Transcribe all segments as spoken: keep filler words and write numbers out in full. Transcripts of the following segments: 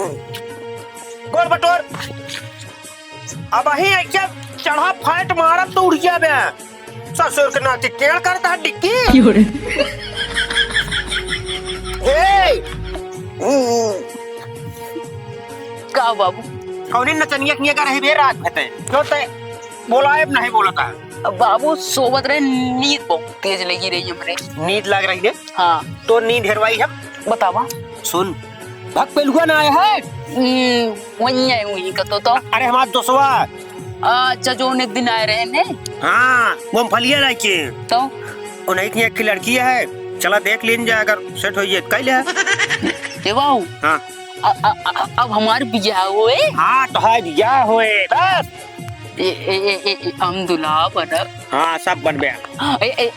गोड़ बटोर। अबहीं ऐसे चढ़ा फाइट मारब तो उड़ जाबे। ससुर के नाती टेढ़ करता है डिक्की। क्यों रे? ए! का बाबू? कौनी नचनिया के नियर रही बे रात भर ते? जो ते बोलाए नहीं बोलता है। बाबू सोवत रहे, नींद बहुत तेज लगी रही हमरे। नींद लाग रही है? हाँ। तो नींद हेरवाई हम। बतावा। सुन, भग पेलुआ ना आए है? हम्म, वही है, वही का तो, तो। अरे, हमार दोस्तवा। अच्छा, जो एक दिन आए रहे ने? हाँ, मूंगफलिया लाइके। तो? उन्हीं की एक लड़की है, चला देख लीन जाए, अगर सेट होई जाए तो कई ले। ए बाबू। हाँ। अ-, अ-, अ-, अब हमार बियाह होए? हाँ, तो है बियाह होए, बस। ए, ए, ए, ए, ए, हम दुल्हा बनब। हाँ, सब बनबे। ए, ए, ए,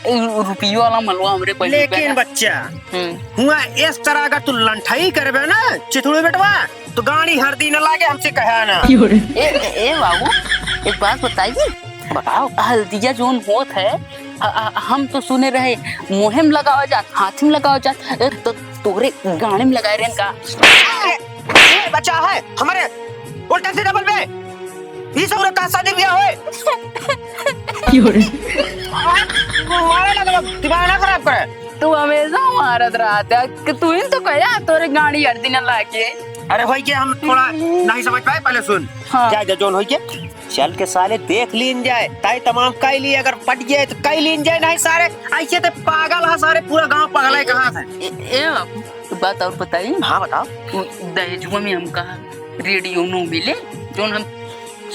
रुपयो वाला मलवा हमरे पहले लेकिन बना। बच्चा, हम्म। हुआ इस तरह का तू लंठई करबे ना, चिथड़ू बेटवा, तो गाड़ी हरदी न लागे, हमसे कहा ना। ए, ए, ए बाबू, एक बात बताइए। बताओ। हल्दिया जोन होत है, अ, अ, हम तो सुने रहे मुँहे में लगावा जात, हाथ में लगावा जात, ए, तो तोरे गाड़ी में लगाए रहन का? ए, ए, बच्चा है, हमारे उल्टा सीधा बोलबे। ई सब का शादी बियाह होए? क्यों रे? मारे लगल, दिमाग ना खराब करे। तू हमेशा मारत रहत है कि तू ही तो कहा तोरे गाड़ी हरदी न लागे। अरे भाई के हम थोड़ा नहीं समझ पाए, पहले सुन। हाँ। जा, जा, जोन होई के, चल के साले देख लीन जाए, ताई तमाम कई ली, अगर पट जाए तो कई लीन जाए, नहीं सारे ऐसे तो पागल है सारे, पूरा गांव पागल है कहाँ से। ए, ए बाबू, एक बात और बताई। हाँ, बताओ। उ दहेजुआ में हमका रेडियो नो मिले, जोन हम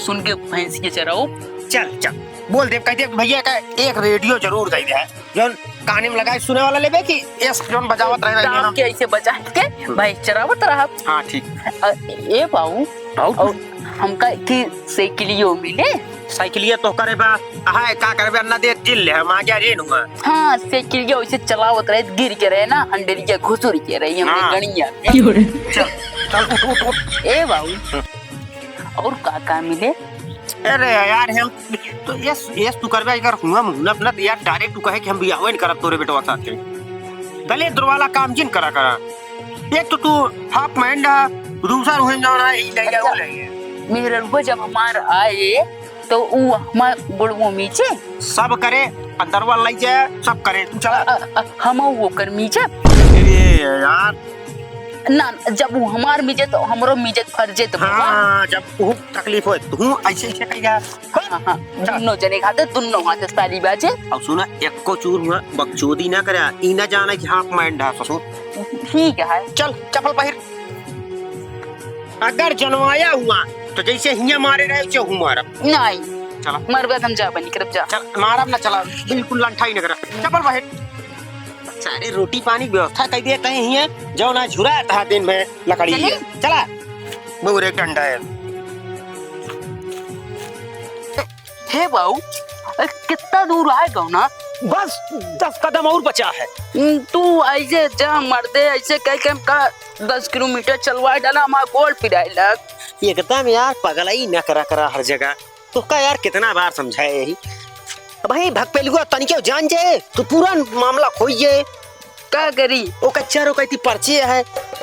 सुन के भैंस के चराओ। चल, चल, बोल दे, कह दे भैया का एक रेडियो जरूर दे दे, जोन काने में लगाए सुने वाला लेबे कि एस जोन बजावत रहे, रहे दाम ना। के ऐसे बजा के भैंस चरावत रहब। हाँ, ठीक। अ, ए बाऊ, बाऊ? और हमका की साइकिलियो मिले? साइकिलिया तो करे बा, हाय, का करबे, अन्ना दे, जिन ले, हम आ गया, रेन हुआ। हाँ, साइकिलिया वैसे चलावत रहे, गिर के रहे ना, हंडेलिया घुसुर के रहे, हमने हाँ। गणिया। क्यों रे? चल, चल, उठ, उठ, उठ। ए बाऊ, हम्म। और का का मिले? अरे यार, हम तो यस, यस तू करबे, अगर हुआ मुहूर्त ना, तो यार, direct तू कहे कि हम बियाहवे न करब तोरे बेटवा साथे। गले दुरवाला काम जिन करा करा। एक तो तू half mind है, दूसर हुए जाना है, ई ले गया, वो ले गया। मेहररुआ जब हमार आए, तो ऊ हमार गोड़वो मीचे। सब करे, अंदरवा ले जाए, सब करे, तू चला। अ, अ, हम ओकर मीचे। ए यार। ना, जब ऊ हमार मीचे, तो हमरो मीचे फर्जे तो बा। हाँ, जब ऊ तकलीफ होए, तू ऐसे, ऐसे कही जा। हाँ, हाँ, दुन्नो जने खाते, दुन्नो हाथे ताली बाजे। अब सुना, एको चूर हुआ बकचोदी ना करे, ई ना जाने कि half mind है ससुर। ठीक है। चल, चप्पल पहिर। अगर जनवाया हुआ, तो जैसे हियाँ मारे रहे, वैसे हूँ मारब। नहीं। चला। मरबे त हम जाबे नहीं करब, जा। चल, मारब ना, चला, बिल्कुल लंठाई ना करे। चप्पल पहिर। सारे रोटी पानी व्यवस्था कर दिए तहीं हियाँ, जो ना झुरा था दिन में लकड़ी चली? है। चला। बउरे डंडा है। हे बाऊ, ए, कितना दूर आए गो ना? बस दस कदम और बचा है। हम्म, तू ऐसे जा मर्दे, ऐसे कह के हमका दस किलोमीटर चलवा डाला, हमार गोड़ पिराए लग। एकदम यार पगलाई न करा करा हर जगह। तोहका यार कितना बार समझाए यही। अब भाई भगपेलुआ तनिके जान जाए तो पूरा मामला खोई जाए। का करी? ओ कच्चा रो कहती पर्ची है।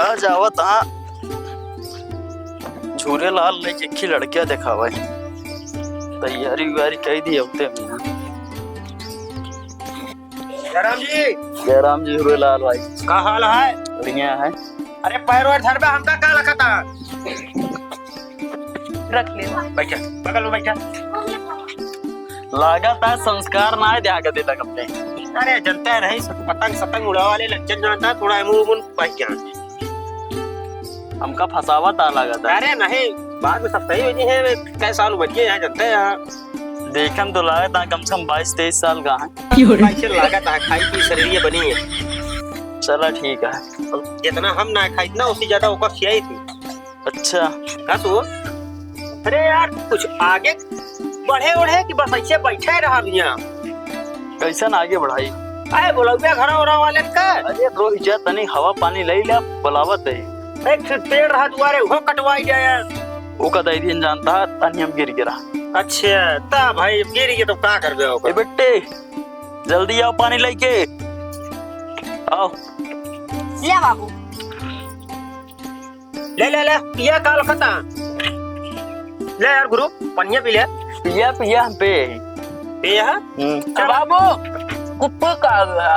आज आवत हाँ झूलेलाल लइके एक ही लड़किया देखावे। तैयारी उयारी कई दी होते हम। जयराम जी। जयराम जी, हुरेलाल भाई। का हाल है? बढ़िया है। अरे पैर वैर धरबे, हमका का लखता? रख ले। बैठा, बगल में बैठा। लागत है संस्कार ना है, द्या के देता कब। अरे जनता रही, पतंग सतंग उड़ावा ले, लज्जत जानता, थोड़ा मुंह मुन पाई क्या? हमका फंसावा ता लागत है। अरे नहीं, बाद में सब सही होइ जइहैं, कै साल उमरिया है, जानते हैं। देखम तो लागत है कम से कम बाईस तेईस साल का है। क्यों रे? बाईस साल लागत है, खाई पी शरीर ये बनी है। चला ठीक है। जितना हम ना खाई ना, उससे ज्यादा ओकर खियाई थी। अच्छा। का सो? अरे यार, कुछ आगे बढ़े उढ़े कि बस ऐसे बैठे रहा भैया? कैसन आगे बढ़ाई? अरे बोलौबे घरा ओरा वाले का? अरे रोहित जा, तनी हवा पानी लई ले, बुलावत है। एक ठे पेड़ रहा दुआरे, वो कटवाई जाए यार। ओका दई दिन जानता, तनी हम गिर गिरा। अच्छा, ता भाई गिर गए तो का करबे ओका? ए बेटे, जल्दी आओ पानी लेके। आओ। ले बाबू। ले, ले, ले, पिया काल खता। ले यार गुरु, पनिया पी ले। पिया, पिया, हम पे। पिया? हम्म। चल। बाबू, कुप्पू का हुआ?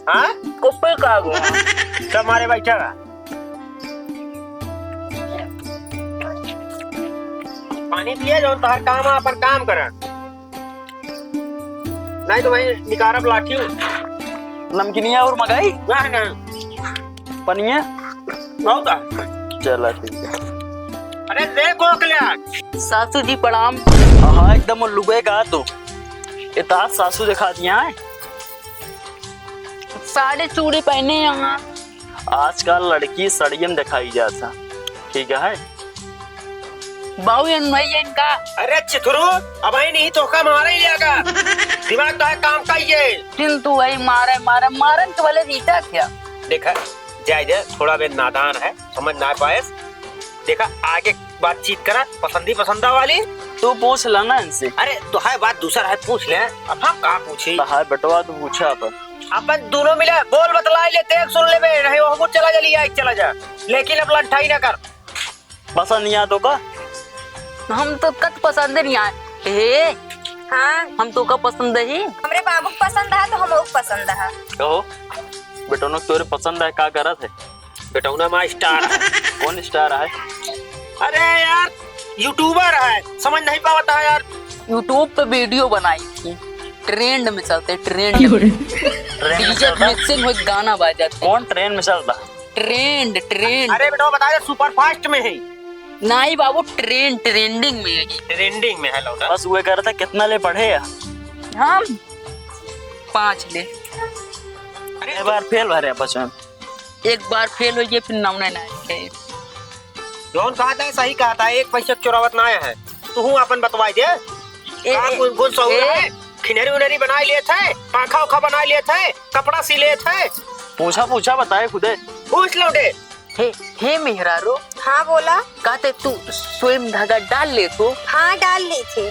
हाँ? कुप्पू का हुआ? सब मारे बैठा रहा। पानी पिया, जो तोहर काम है, अपन काम करा। नहीं तो भाई निकारब लाठी। नमकीनिया और मंगाई? नहीं, नहीं। पनिया? बहुत है। चला ठीक है। अरे दे कोकल्या। सासू जी प्रणाम। हाँ, एकदम लुबे का तू। इतना सासू दिखा दिया है। साड़ी चूड़ी पहने यहाँ। आजकल लड़की सड़ियम दिखाई जाता, ठीक है। बाऊ, ये नहीं है इनका। अरे चिथुरू, अब आई नहीं तो का मारे ही लेगा। दिमाग तो है काम का ही है। किंतु वही मारे, मारे, मारन के वाले जीता क्या? देखा, जाए जाए, थोड़ा बे नादान है, समझ ना पाए। देखा, आगे बातचीत करा, पसंदी पसंदा वाली। तू पूछ ला ना इनसे। अरे, तो है बात दूसरा है, पूछ ले। अब हम का पूछी? तो है बेटवा, तू पूछा अपन। अपन दोनों मिले बोल बतलाई ले, देख सुन ले बे, नहीं वो चला जा, लिया चला जा, लेकिन अब लंठाई ना कर। पसंद नहीं आया तो का? हम तो कत पसंद नहीं आए। हे, हाँ। हम तो का पसंद ही। हमरे बाबू के पसंद है तो हम ओके पसंद है। कहो, बेटौनो तोरे पसंद है, का करत है? बेटौना मा स्टार है। कौन स्टार है? अरे यार, यूट्यूबर है, समझ नहीं पावत है यार। YouTube पे वीडियो बनाई थी, ट्रेंड में चलते, ट्रेंड में। ट्रेंड में डीजे चलता? मिक्सिंग हो, गाना बाजत है। कौन ट्रेंड में चलता? ट्रेंड, ट्रेंड। अरे बेटा, बता दे, सुपर फास्ट में है। नहीं बाबू, ट्रेंड, ट्रेंडिंग में है। ट्रेंडिंग में है लौटा। बस वो करता, कितना ले पढ़े या? हम पाँच ले। अरे एक बार फेल भरे बचन। एक बार फेल हो गए, फिर नौने ना आए। जौन कहा था, सही कहा था, एक पैसा चुरावत ना आया है। तू हूँ अपन बतवाई दे। ए, का ए, गुन, गुन सहूर ए। है? खिनरी उनरी बनाई लेत है, पाखा उखा बनाई लेत है, कपड़ा सी लेत है। पूछा, पूछा, बताए खुदे। पूछ लौटे। हे, हे मेहरारू। हाँ, बोला। कहते तू सुई में धागा डाल ले तू? हाँ, डाल ली थी।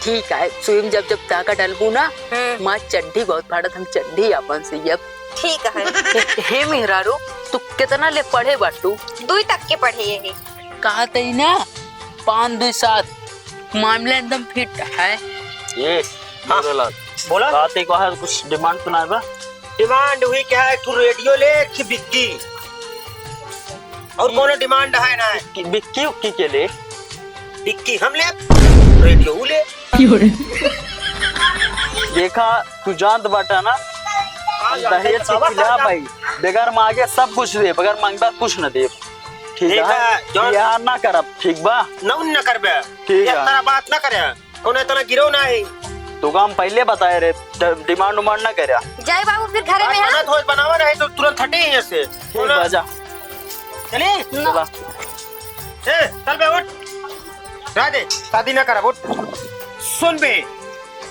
ठीक है, सुई में जब, जब धागा डालबू ना, हम्म। माँ चड्ढी बहुत फाड़त, हम चड्ढी अपन सियब। ठीक है। हे, हे मेहरारू, तू कितना ले पढ़े बाटू? दुई तक के पढ़े यही। कहते ही ना, पाँच दुई सात, मामला एकदम फिट है। ये, हाँ। बोला। बोला। बात एक बार कुछ डिमांड सुनाए बा। डिमांड हुई क्या है, तू रेडियो ले कि बिक्की? और कौनो डिमांड है ना है? कि बिक्की उक्की के ले? बिक्की हम ले, रेडियो ऊ ले। क्यों रे? देखा, तू जानत बाटा ना, हाँ, हम जानते दहेज के बतावा खिलाफ का? है। बगैर मांगे सब कुछ दे, बगैर मांगता कुछ न दे। ठीक है? देखा, जौन बिहार ना करब, ठीक बा? न, न करबे। ठीक है। इतना बात ना करे। कौनो इतना गिरो ना है। तो का हम पहले बताए रहे, ड-, डिमांड उमांड ना करे। जय बाबू फिर घरे में है? गलत होत बनावा नहीं तो तुरंत हटे ही ऐसे। ठीक बा, जा। चली? ना। चला। ए, चल बे उठ। जा दे, शादी ना करब, उठ। सुन बे,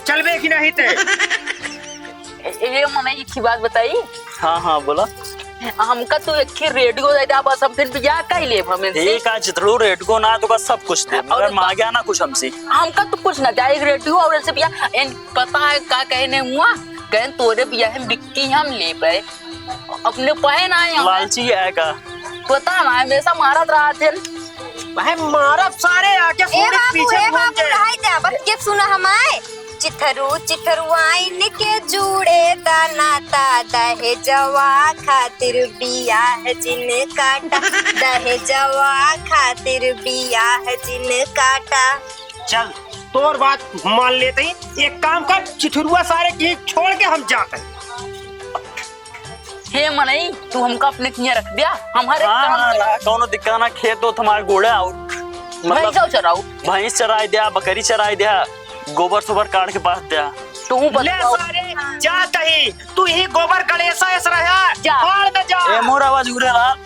चल बे कि नहीं ते? ए, ए, मने एक ही बात बताई। हाँ, हाँ, बोला। हमका तू एक ही रेडियो दे दे, बस हम फिर बियाह कर लेब हम इनसे। ठीक है, चिथरू रेडियो ना, तो का सब कुछ दे, मगर और मांग्या ना कुछ हमसे। हमका तो कुछ ना दे, एक रेडियो और इनसे बियाह, इन पता है का कहने हुआ? कहन तोरे बियाह में बिक्की हम लेबे, अपने पहन आए हम। लालची है का? पता ना, हमेशा मारत रहत है। भाई मारब सारे आके ए पूरे बाबू, पीछे ए घूम बाबू, के। रहाई दे, बस के सुना हमारे। चिथरू चिथरुआइन के जूड़े दा नाता, दहेजवा खातिर बियाह जिन काटा, दहेजवा खातिर बियाह जिन काटा। चल, तोर बात मान लेते ही, एक काम कर, चिथुरुआ सारे की छोड़ के हम जाते हैं। हे मनई, तू हमका अपने किया रख दिया, हम हर एक हाँ, काम हाँ, करें। ला, कौनो दिक्कत ना, खेत तो हमारे गोड़ा और मतलब भैंसौ चराऊ। भैंस चराई द्या, बकरी चराई द्या, गोबर सोबर काढ़ के पाथ द्या। तू ले बताओ। सारे, जा तही, तू ही गोबर गणेशा ऐस रहा, जा। भाड़ में जा। ए मोर आवाज उरे लाल,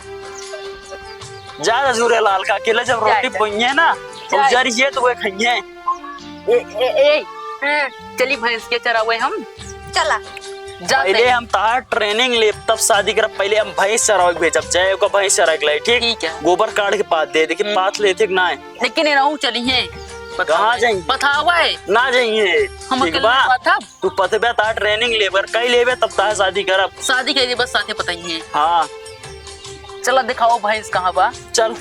जा, जा उरे लाल का अकेले जब जा, रोटी जा। बोइये ना, जा। उजर ये तो वे खइये। ए, ए, ए, ए, चली भैंस के चरावे हम। चला। जाते पहले हैं। हम तहार training लेब, तब शादी करब। पहले हम भैंस चरावे के भेजब, चाहे ओका भैंस चरावे के लाई, ठीक? ठीक है। गोबर काढ़ के पाथ दे, देखी हम्म। पाथ लेथे कि ना है। लेकिन ये रहू चली है। कहाँ जाई? पथावा है। ना जाई है। हम ठीक अकेले बा? पाथब? तू पथबे, तहार training लेबर, कई लेबे, तब तहार शादी करब। शादी के लिए बस साथे पताई है। हाँ। चला दिखाओ भैंस कहाँ बा? चल।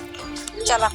चला।